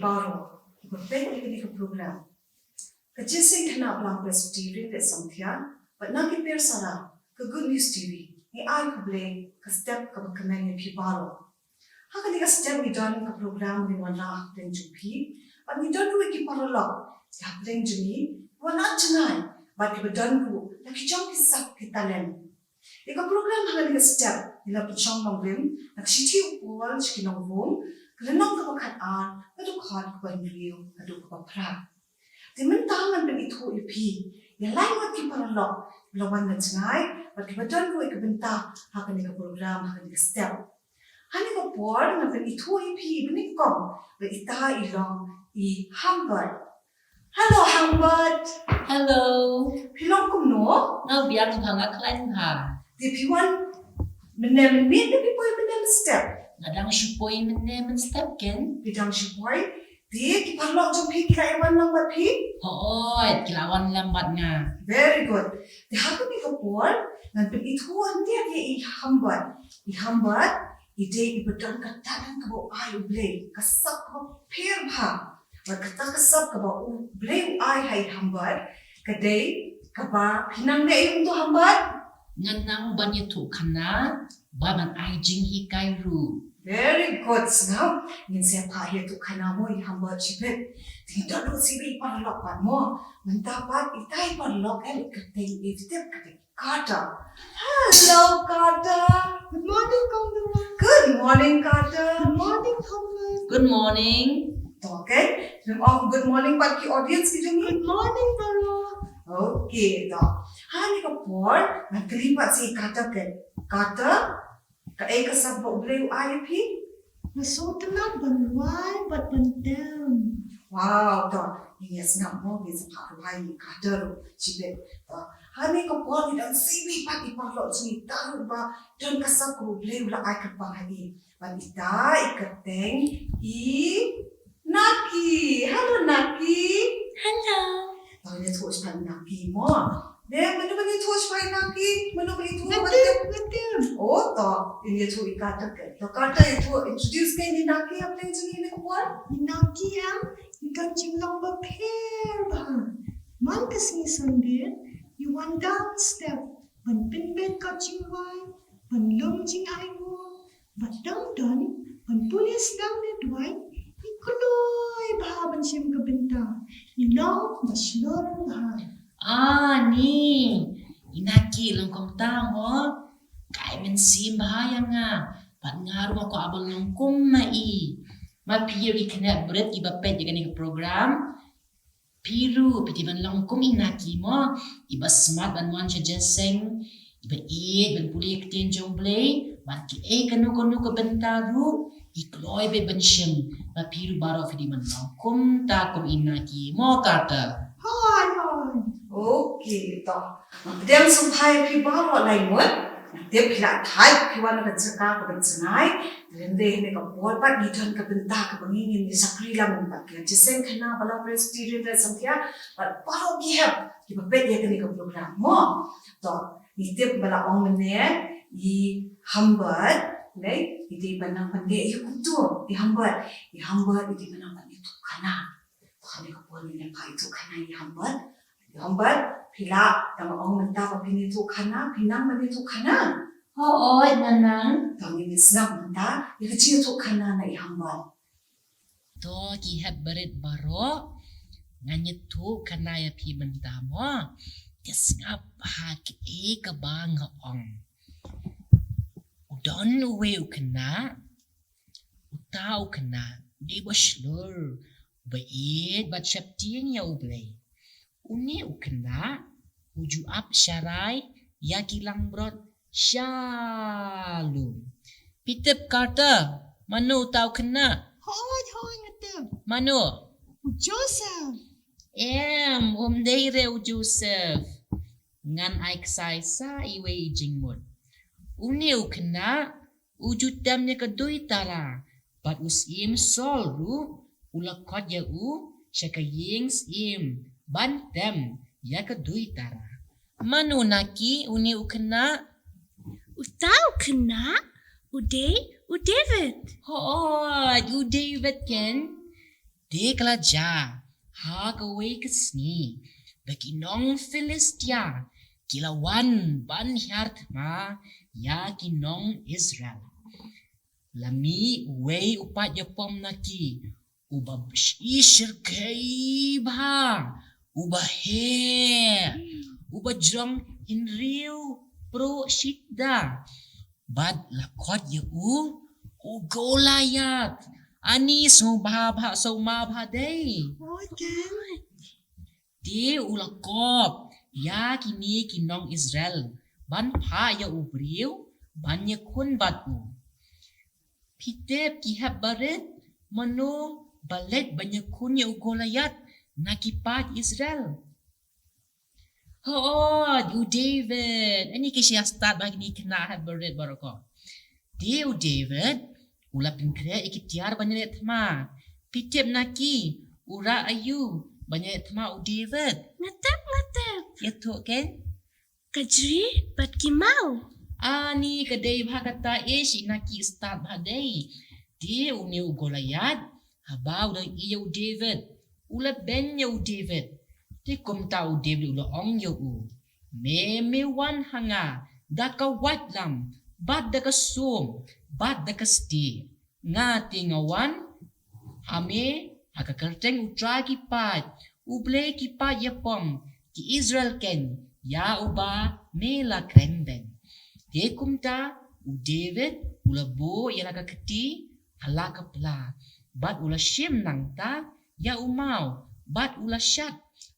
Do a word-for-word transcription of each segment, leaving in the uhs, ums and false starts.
Baroh kiba peit ïa kane ka program. Ka Jingïaseng Khynnah Balang Presbyterian Ri Samthiah bad na ki Persara ka Good News T V, ngi ai khublei ka step kaba kmen ïa phi baroh. Ha kane ka step ngi don ka program Ngin Wanrah Hapdeng Jong Phi bad ngi don ruh ki paralok ha pdeng jong ngi kiba wanrah jngai bad kiba don ruh la ki jong ki sap ki talent. Ïa ka program ha kane ka step ngi la pynshong nongrim na ka shithi u Paul sha ki nongwung, ka lynnong kaba khatar, ka dkhot kaba hynriew haduh kaba phra. Te mynta ngan pynithuh ïa phi ïa lai ngut ki paralok kiba la wan na jngai bad kiba don ruh ïa ka bynta ha kane ka program ha kane ka step. Ha kane ka por ngan pynithuh ïa phi ba nyngkong ba ita i long i Hambert. Hello Hambert. Hello. Phi long kumno? Nga biang bha, nga khlaiñ bha. Te phi wan mynne mynmiet ne phi poi mynne mynstep? Nga dang shu poi mynne mynstep, Ken. Phi dang shu poi? Te ki paralok jong phi ki la ïa wan lang bad phi? Hooid, ki la wan lang bad nga. Very good. Te ha kane ka por ngan pynithuh hynrei ïa i Hambert. I Hambert i dei iba don ka talent kaba u ai U Blei, ka sap kaba pher bha. Bad kata ka sap kaba U Blei u ai ha i Hambert ka dei kaba, phi nang ne aïu to Hambert? Nga nang ban ïathuhkhana bad ban ai jinghikai ruh. Very good, sngap. Ngin sa ïa phah ïathuhkhana mo i Hambert shibit. Te ngi don ruh shibit i paralok pat mo. Mynta pat ita i paralok, eh, ka dei, eh, tip ka dei Carter. Hello Carter. Good morning Kong Dora. Good morning Carter. Good morning Thomas. Good morning. To, okay. Ngim ong good morning bad ki audience ki jong ngi? Good morning baroh. Okay, to. Ha kane ka por ngan kylli pat sa i Carter, Carter. Kaei ka sap ba U Blei u ai ïa phi? Nga sngewtynnat ban rwai bad ban tem. Wow, to, ngin ïa sngap mo, ngin sa phah rwai ïa i Carter ruh shibit. To, ha kane ka por ngi don shibit pat i paralok jong ngi, tang ba don ka sap kaba U Blei u la ai kyrpang ha i. Bad ita i kyrteng i Naki. Hello Naki. Hello. To, ngin ïathuh shaphang Naki mo. Te mano ban ïathuh shaphang Naki? Mano ban ïathuh? Nga tip, nga tip. Oh, to, ngin ïathuh i Carter. To Carter, ïathuh, introduce kane i Naki ha pdeng jong ngi ha kane ka por. I Naki em, i don jinglong bapher bha. Man ka sngi Sunday i wan dang step ban pynbeit kot jingrwai, ban lum jingai mo, bad dang don ban pule sdang ne duwai, i kloi bha ban shim ka bynta, i long ba shlur bha. Ah, ni, i Naki long kumta mo. Ka ai mynsiem bha ïa nga. Bad nga ruh nga kwah ban long kum ma i. Ma phi ïa ki khynnah brit kiba peit ïa kane ka program, phi ruh phi dei ban long kum i Naki mo, iba smat ban wan sha jingïaseng, iba ïeit ban pule ïa ka ktien jong U Blei, bad kiei kano kano ka bynta ruh i kloi beit ban shim. Bad phi ruh baroh phi dei ban long kumta kum i Naki mo, Carter. Hooid, hooid. Okay, to. Nga pdiang sngewbha ïa phi baroh lai ngut. Nga tip phi la thait phi wan na ka jaka kaba jngai. Te hynrei ha kane ka por pat ngi don ka bynta kaba ngi ngin ïa shakri lang bad ka Jingïaseng Khynnah Balang Presbyterian Ri Samthiah bad baroh ki hep kiba peit ïa kane ka program mo. To, ngi tip ba la ong mynne i Hambert, ne, i dei ban nang ban leh ïa kumto, i Hambert, i Hambert i dei ban nang ban ïathuhkhana. To ha kane ka por ngin ïa phah ïathuhkhana ïa i Hambert. I Hambert, phi lah, tang ong mynta ba phin ïathuhkhana, phi nang ban ïathuhkhana? Hooid, nga nang. To ngin ïa sngap mynta ïa ka jingïathuhkhana na i Hambert. To ki hep barit baroh, ngan ïathuhkhana ïa phi mynta mo. Te sngap ha kaei kaba nga ong. U don uwei u khynnah, uta u khynnah u dei ba shlur, ba ïeit bad sheptieng ïa U Blei. Une u khynnah u ju ap sharai ïa ki langbrot sha lum. Phi tip, Carter, mano uta u khynnah? Hooid, hooid, nga tip. Mano? U Joseph. Em, um dei re u Joseph. Ngan ai ksai sa iwei i jingmut. Une u khynnah u ju tem ïa ka duitara, bad u syiem Saul ruh u la khot ïa u sha ka ïing syiem ban tem ïa ka duitara. Mano, Naki, une u khynnah? Uta u khynnah u dei u David. Hooid, u David, Ken. Te ka la jia ha kawei ka sngi ba ki nong Philistia ki la wan ban hiar thma ïa ki nong Israel. La mih uwei u paid ïapom na ki, uba shyrkhei bha, uba heh, uba jrong hynriew pruh shitda. Bad la khot ïa u, u Goliath. Ani sngewbha bha, sngewma bha dei. Te u la kop ïa kine ki nong Israel ban phah ïa u briew ban ïakhun bad u. Phi tip ki hep barit, mano ba leit ban ïakhun ïa u Goliath na ki paid Israel? Hooid, u David. Ani ki shu stad ba kine ki khynnah hep barit baroh ko. Te u David u la pynkhreh ïa ki tiar ban ïaleh thma. Phi tip na ki, u rah aïu ban ïaleh thma u David? Nga tip, nga tip. Ïathuh kein. Ka jri bad ki maw. Ani ka dei bha kata, ish, ïa na ki stad bha dei. Te une u Goliath, haba u dang ïohi ïa u David, u la beiñ ïa u David. Te kumta u David u la ong ïa u, me, me wan ha nga da ka waitlam bad da ka sum bad da ka stieh. Nga te nga wan ha me ha ka kyrteng U Trai ki paid, U Blei ki paid ïapom, ki Israel kein, ïa uba me la kren beiñ. Te kumta u David u la buh ïa la ka kti ha la ka pla, bad u la shim nangta ïa u maw, bad u la shad,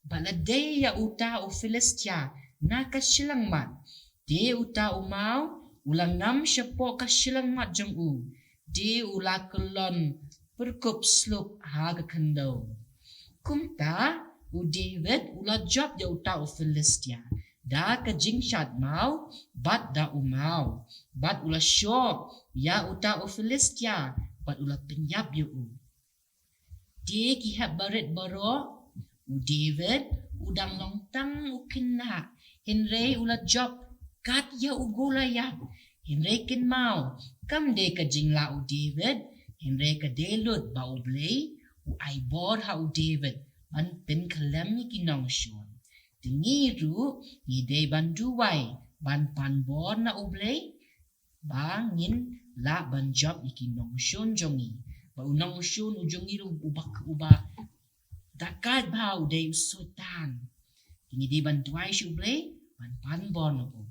bad la dei ïa uta u Philistia na ka shyllangmat. Te uta u maw u la ngam shapoh ka shyllangmat jong u. Te u la kyllon pyrkup sluk ha ka khyndew. Kumta u David u la jop ïa uta u Philistia da ka jingshad maw bad da u maw, bad u la shoh ïa uta u Philistia bad u la pynïap ïa u. Te ki hep barit baroh, u David u dang long tang u khynnah, hynrei u la jop kat ïa u Goliath. Hynrei kynmaw, kam dei ka jinglah u David, hynrei ka dei lut ba U Blei u ai bor ha u David ban pynkhlem ïa ki nongshun. Te ngi ruh ngi dei ban duwai ban pan bor na U Blei ba ngin lah ban jop ïa ki nongshun jong ngi. Ba u nongshun u jong ngi ruh uba, uba dakaid bha u dei u Soitan. Te ngi dei ban duwai sha U Blei ban pan bor na u.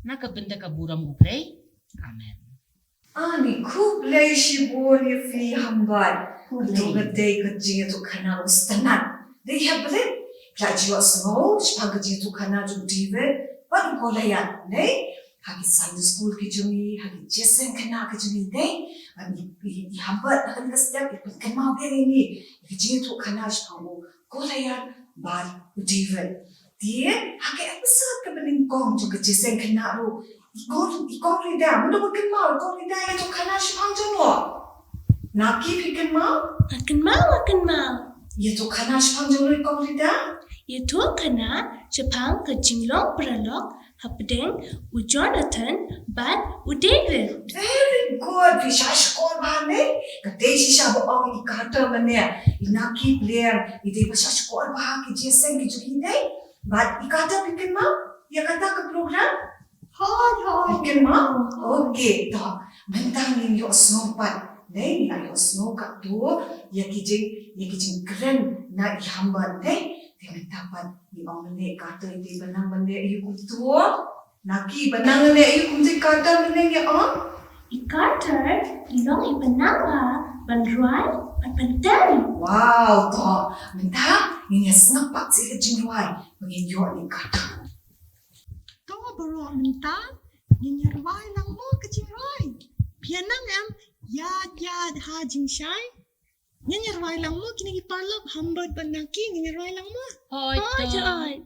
Na ka bynta ka burom U Blei. Amen. Ani khublei shibun ïa phi Hambat. Khublei. Kato ka dei ka jingïathuhkhana u sngewtynnat. Dei hep barit, la ju ïohsngew shaphang ka jingïathuhkhana jong u David bad u Goliath, ne? Ha ki Sunday school ki jong ngi, ha ki jingïaseng khynnah ki jong ngi, ne? Bad i, i, i Hambat ha kane ka step i pynkynmaw biang ïa ngi ïa ka jingïathuhkhana shaphang u Goliath bad u David. Te ha ka episode kaba nyngkong jong ka jingïaseng khynnah ruh, i kong, i kong Rida, mano ba kynmaw i kong Rida ïathuhkhana shaphang jong u? Na ki phi kynmaw? Nga kynmaw, nga kynmaw. Ïathuhkhana shaphang jong u i kong Rida? Ïathuhkhana shaphang ka jinglong paralok hapdeng u Jonathan bad u David. Very good. Phi shah shkor bha ne. Ka dei shisha ba ong i Carter mynne. I na ki pliang i dei ba shah shkor bha ki jingïaseng ki jong i ne. Bad i Carter phi kynmaw ïa kata ka program? Hooid, hooid. Phi kynmaw? Okay, to. Mynta ngin ïohsngew pat. Ne, ngin ïohsngew katto ïa ki jing, ïa ki jingkren na i Hambat ne. Te mynta pat ngi ong mynne i Carter i dei ba nang mynne aïu kumto? Na ki ba nang mynne aïu kumto i Carter mynne ngi ong? I Carter i long i ba nang ba ban rwai bad ban tem. Wow, to. Mynta ngin ïa sngap pat sa ïa ka jingrwai ba ngin ïoh na i Carter. To baroh mynta ngin ïa rwai lang mo ka jingrwai. Phi ïa nang em ïaid ïaid ha jingshai. Ngin ïa rwai lang mo kine ki paralok Hambat bad Naki, ngin ïa rwai lang mo. Hooid, hooid, to. Hooid.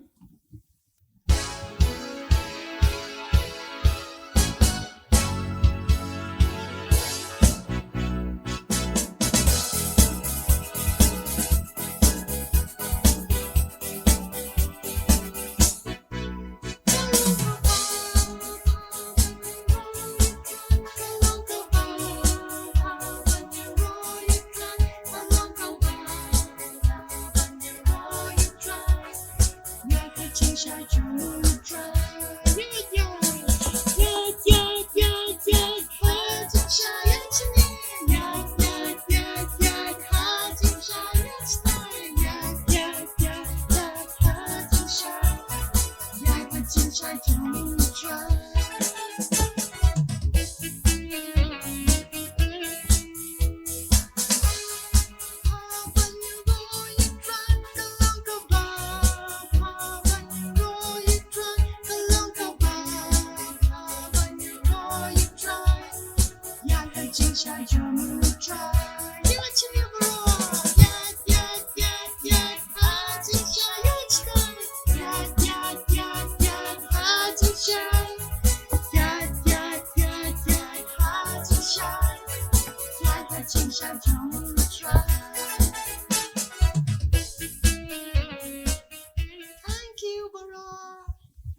Thank you, Bro.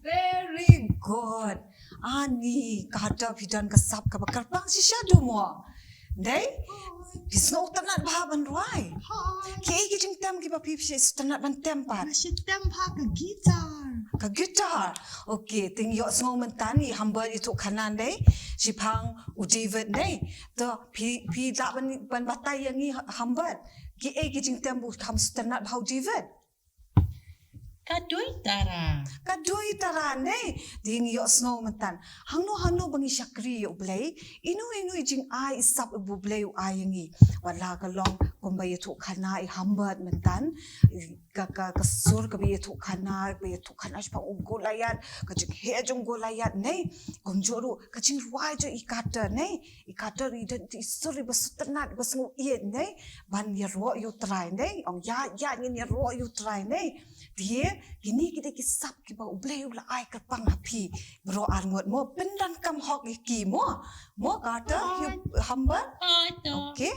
Very good. Ani, Carter, phi don ka sap kaba kyrpang shisha, mo? Dei? Phi sngewtynnat bha ban rwai? Hooid. Kiei ki jingtem kiba phi, phi sngewtynnat ban tem pat? Nga sngewtynnat bha ka guitar. Ka guitar. Okay, te ngi ïohsngew mynta, i Hambert ïathuh khana, dei? Shaphang u David, dei? To, phi, phi lah ban, ban batai ïa ngi, Hambert, kiei ki jingtem ba u kham sngewtynnat bha u David? Ka dui tara. Ka dui tara, dei? Te ngi ïohsngew mynta. Hangno hangno ba ngi shakri ïa u Blei, ino ino i jingai i sap ba u Blei u ai ïa ngi. Wat la ka long kumba ïathuh khana i Hambert mynta. Ka, ka, ka sur kaba ïathuh khana, ba ïathuh khana shaphang u Goliath, ka jingheh jong u Goliath, dei? Kumjuh ruh ka jingrwai jong i Carter, dei? I Carter i don i sur iba sngewtynnat, iba sngew ïeit, dei? Ban ïaroh ïa u Trai, dei? Ong ïa, ïa ngin ïaroh ïa u Trai, dei? Te kine ki dei ki sap kiba u Blei u la ai kyrpang ha phi. Baroh arngut, mo, pyndonkam hok ïa ki, mo. Mo, Carter, ïa u Hambert. Okay.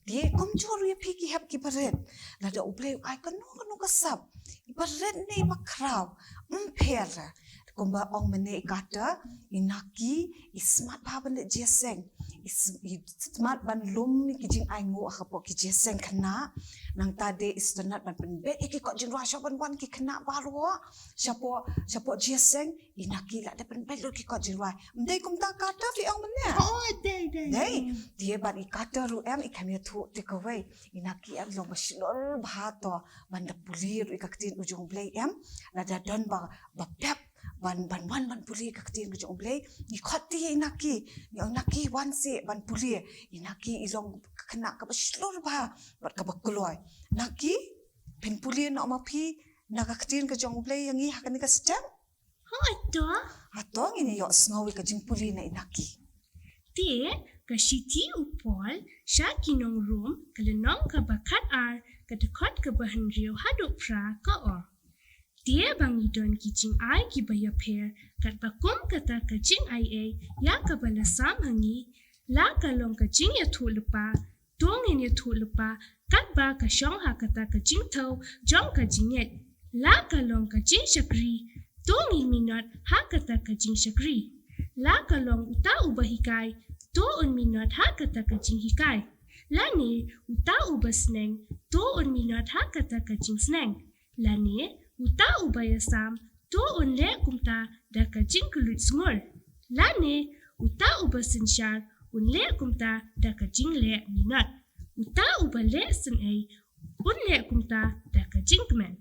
Te kumjuh ruh ïa phi ki hep kiba rit. Lada u Blei u ai kano kano ka sap, iba rit ne iba khraw, ym pher. Kumba ong mynne i Carter, i Naki i smat bha ban leit jingïaseng. I s-, i smat ban lum ïa ki jingainguh hapoh ki jingïaseng khynnah. Nangta de i sngewtynnat ban pynbeit ïa ki kot jingrwai, shuwa ban wan ki khynnah baroh. Shapoh, shapoh jingïaseng, i Naki la dep pynbeit lut ki kot jingrwai. Ym dei kumta, Carter, phi ong mynne? Oh, dei, dei. Dei. Te bad i Carter ruh em, i khlem ïathuh te kawei. I Naki em long ba shlur bha to ban da pule ruh ïa ka ktien u jong u Blei em. Lada don ba, ba pep ban, ban wan ban pule ïa ka ktien ka jong u Blei, ngi khot te ïa i Naki, ngi ong, Naki, wan seh ban pule. I Naki i long ka khynnah kaba shlur bha bad kaba kloi. Naki, phin pule noh ma phi na ka ktien ka jong u Blei ïa ngi ha kane ka step? Hooid to. Hato ngin ïohsngew ïa ka jingpule na i Naki. Te ka shithi u Paul sha ki nong Rom, ka lynnong kaba khatar, ka dkhot kaba hynriew haduh phra, ka ong: Te ba ngi don ki jingai kiba ïapher, katba kum kata ka jingaiei ïa kaba la sam ha ngi, la ka long ka jingïathuhlypa, to ngin ïathuhlypa katba ka shong ha kata ka jingthew jong ka jingngeit. La ka long ka jingshakri, to ngin minot ha kata ka jingshakri. La ka long uta uba hikai, to un minot ha kata ka jinghikai. Lane uta uba sneng, to un minot ha kata ka jingsneng. Lane uta uba ïasam, to un leh kumta da ka jingkylluid sngur. Lane uta uba synshar, un leh kumta da ka jingleh minot. Uta uba leh synei, un leh kumta da ka jingkmen.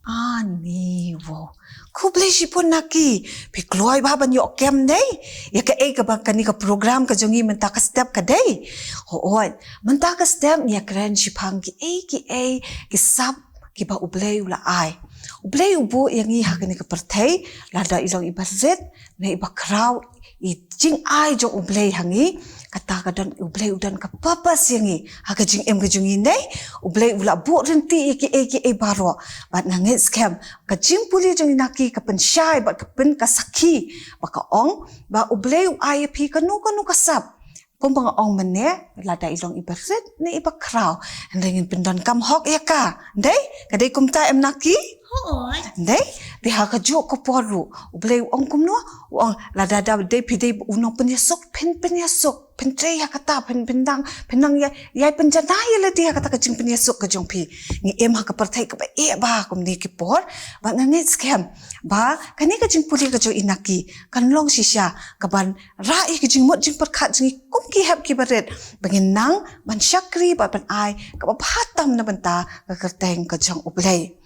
Ani, wow. Khublei shibun Naki. Phi kloi bha ban ïoh kem, dei? Ïa kaei kaba kane ka program ka jong ngi mynta ka step ka dei. Hooid, mynta ka step ngi ïakren shaphang kiei kiei ki sap kiba u Blei u la ai. U Blei u buh ïa ngi ha kane ka pyrthei, lada i long iba rit ne iba khraw, i jingai jong u Blei ha ngi, kata ka don, u Blei u don ka purpose ïa ngi ha ka jingim ka jong ngi, dei? U Blei u la buh ryntih ïa kiei kiei baroh. Bad nga ngeit skhem ka jingpule jong i Naki ka pynshai bad ka pyn, ka sakhi ba ka ong ba u Blei u ai ïa phi kano kano ka sap. Kumba nga ong mynne, lada i long iba rit ne iba khraw, hynrei ngin pyndonkam hok ïa ka. Dei? Ka dei kumta em Naki? Hooid. Dei, te ha kajuh ka por ruh U Blei u ong kumno, u ong lada da dei phi dei u nongpynïasuk, phin pynïasuk, phin trei ïa kata, phin phin dang, phin dang ïa, ïa pynjanai ïa lade ha kata ka jingpynïasuk ka jong phi. Ngi im ha ka pyrthei kaba eh bha kumne ki por, bad nga ngeit skhem ba kane ka jingpule ka jong i Naki kan long shisha kaban rah ïa ki jingmut jingpyrkhat jong ngi kum ki hep ki barit ba ngin nang ban shakri bad ban ai kaba bha tam na bynta ka kyrteng ka jong U Blei.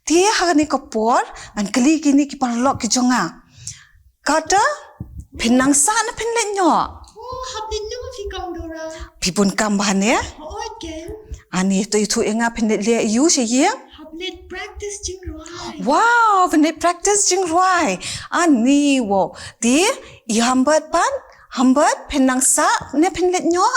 Te ha kane ka por ngan kylli kine ki paralok ki jong nga. Carter, phin nang sah ne phin leit noh? Oh, hap leit noh phi Kong Dora. Phi bun kam bha ne? Hooid Ken. Ani to ithuh ïa nga phin leit leh aiu sha ïing? Hap leit practice jingrwai. Wow, phin leit practice jingrwai. Ani wow. Te i Hambert pat, Hambert phin nang sah ne phin leit noh?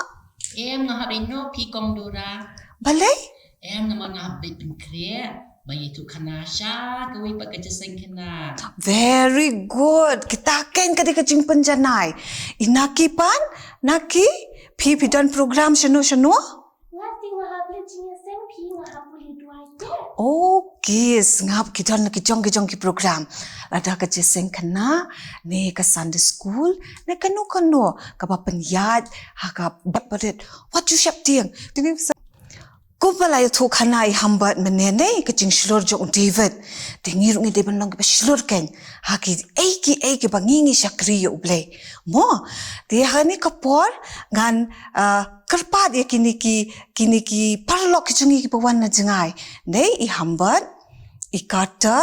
Em, nga hap leit noh phi Kong Dora. Balei? Em, namar nga hap leit pynkhreh ban ïathuhkhana sha kawei pat ka jingïaseng khynnah. Very good. Kata kein ka dei ka jingpynjanai. I Naki pat, Naki, phi phi don program shano shano? Nga te nga hap leit jingïaseng phi, nga hap pule duwai te. Okay, sngap, ki don ki jong ki jong ki program. Lada ka jingïaseng khynnah ne ka Sunday school ne kano kano kaba pynïaid ha ka bad barit. Wat ju sheptieng. Te ngi sa Kumba la ïathuhkhana i Hambert mynne ne ka jingshlur jong u David. Te ngi ruh ngi dei ban long kiba shlur kein ha kiei kiei kiba ngi ngi shakri ïa U Blei. Mo, te ha kane ka por ngan, ah, kyrpad ïa kine ki, kine ki paralok ki jong ngi kiba wan na jngai. Ne i Hambert, i Carter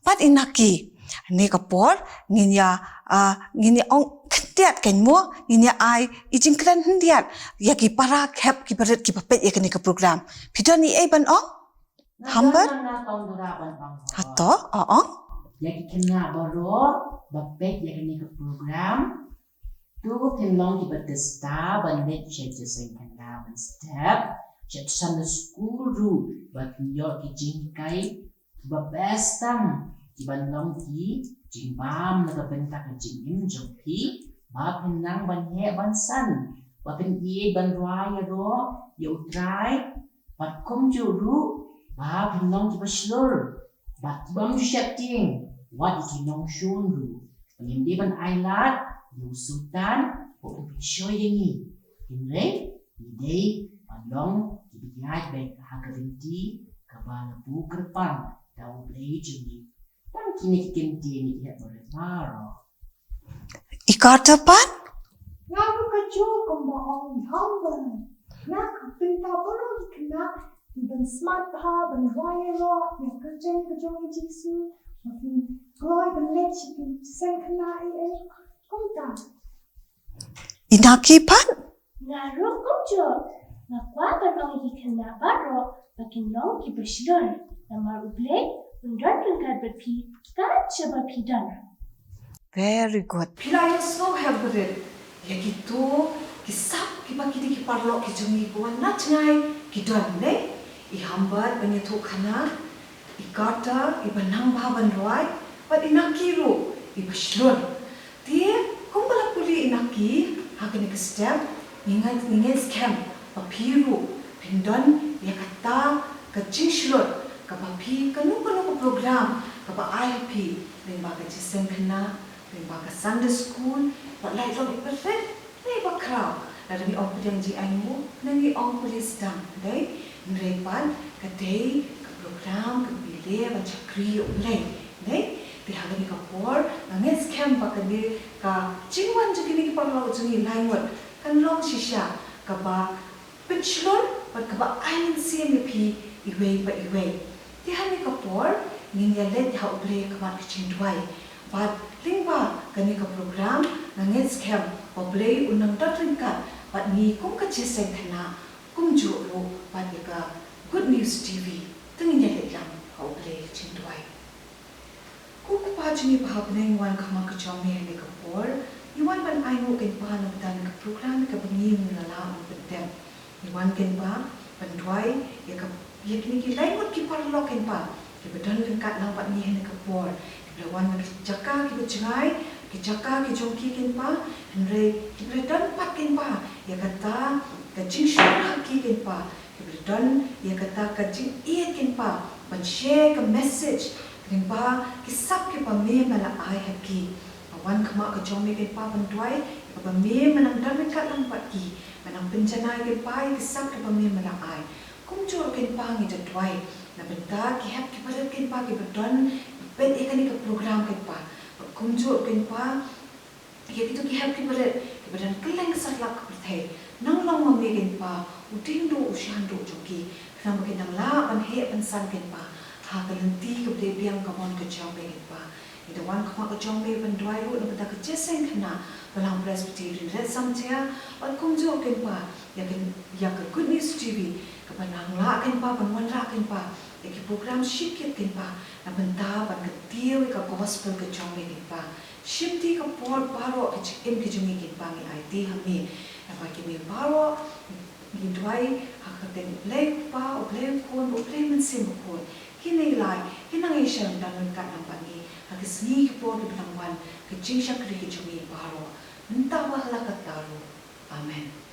bad i Naki. Kane ka por ngin ïa, ah, ngin ïa ong khyndiat kein mo, ngin ïa ai i jingkren khyndiat ïa ki para hep ki barit kiba peit ïa kane ka program. Phi don ei ei ban ong? Hambert? Nga don, nga don, nga don ban ong. Hato, ong? Ïa ki khynnah baroh ba peit ïa kane ka program. To phin long kiba tista ban leit sha jingïaseng khynnah ban step sha Sunday school ruh ba phin ïoh ki jinghikai kiba best tam kiban long ki jingbam na ka bynta ka jingim jong phi, ba phin nang ban heh ban san, ba phin ïeit ban rwai ïaroh ïa U Trai, bad kumjuh ruh ba phin long kiba shlur bad bym ju sheptieng wat ïa ki nongshun ruh. Ngim dei ban ailad ïa u Soitan ba un pynshoi ïa ngi. Hynrei ngi dei ban long kiba ïaid beit ha ka lynti kaba la buh kyrpang da U Blei jong ngi. Tang kine ki kyntien ngi ïa barit baroh. I Carter pat? Nga ruh kajuh kumba ong i Hambert. Na ka bynta baroh ki khynnah, ki ban smat bha ban rwai ïaroh ïa ka kyrteng ka jong u Jisu, ba phin kloi ban leit sha ki jingïaseng khynnah ei ei. Kumta. I Naki pat? Nga ruh kumjuh. Nga kwah ban ong ïa ki khynnah baroh ba kin long kiba shlur. Namar U Blei un don ryngkat bad phi kat shaba phi don. Very good. Phi la ïohsngew heh barit ïa kito ki sap kiba kine ki paralok ki jong ngi ba wan na jngai ki don ne? I Hambert ba ngi ïathuhkhana, i Carter iba nang bha ban rwai, bad i Naki ruh iba shlur. Te kumba la pule i Naki ha kane ka step, ngi ngeit, ngi ngeit skhem ba phi ruh phin don ïa kata ka jingshlur kaba phi, kano kano ka program kaba ai ha phi, lyngba ka jingïaseng khynnah, lyngba ka Sunday school, wat la i long iba rit ne iba khraw. Lada ngi ong pdiang jingainguh ne ngi ong pule sdang, dei? Hynrei pat ka dei ka program kaba phi leh ban shakri ïa U Blei, dei? Te ha kane ka por nga ngeit skhem ba kane ka jingwan jong kine ki paralok jong ngi lai ngut kan long shisha kaba pynshlur bad kaba ai mynsiem ïa phi iwei pa iwei. Te ha kane ka por ngin ïa leit ha U Blei ha khmat ka jingduwai. Bad lyngba kane ka program nga ngeit skhem ba U Blei un nang don ryngkat bad ngi kum ka jingïaseng khynnah, kumjuh ruh bad ïa ka Good News T V. Te ngin ïa leit lang ha U Blei ha ka jingduwai. Ko Kpa jong ngi ba ha bneng, ngi wan ha khmat ka jong me ha kane ka por. Ngi wan ban ainguh kein Pa na ka bynta kane ka program kaba ngi ngi la lah ban pyntip. Ngi wan kein Pa ban duwai ïa ka, ïa kine ki lai ngut ki paralok kein Pa, kiba don ryngkat lang bad ngi ha kane ka por, kiba la wan na ki jaka kiba jngai, ki jaka ki jong ki kein Pa. Hynrei kiba la don pat kein Pa ïa kata ka jingshlur ha ki kein Pa, kiba la don ïa kata ka jingïeit kein Pa, Ban share ka message lyngba ki sap kiba me me la ai ha ki. Nga wan khmat ka jong me Kynrad ban duwai ïa kiba me me nang don ryngkat lang bad ki, me nang pynjanai Kynrad ïa ki sap kiba me me la ai. Kumjuh Kynrad ngi da duwai na bynta ki hep ki barit Kynrad kiba don bad ïa kane ka program Kynrad. Kumjuh Kynrad ïa kito ki hep ki barit kiba don kylleng satlak ka pyrthei. Nang long ma me Kynrad u dieng duh u shan duh jong ki, khnang ba kin nang lah ban heh ban san Kynrad ha ka lynti kaba dei biang ka mon ka jong me Kynrad. Ngi da wan khmat ka jong me ban duwai ruh na bynta ka jingïaseng khynnah Balang Presbyterian Red Samtia, bad kumjuh Kynrad ïa ka, ïa ka Good News T V kaba nang lah Kynrad ban wanrah Kynrad ïa ki program shikit Kynrad na bynta ban kyntiew ïa ka gospel ka jong me Kynrad. Shim te ka por baroh ka jingim ka jong ngi Kynrad ngi aiti ha me. Naba ki me baroh ngi duwai ha ka kyrteng U Blei U Kpa, U Blei U Khun, U Blei Mynsiem Bakhuid. Kine lai kin nang ïashong don ryngkat lang bad ngi ha ki sngi ki por kiba nang wan, ka jingshakri ka jong ngi baroh mynta bad ha la katta ruh. Amen.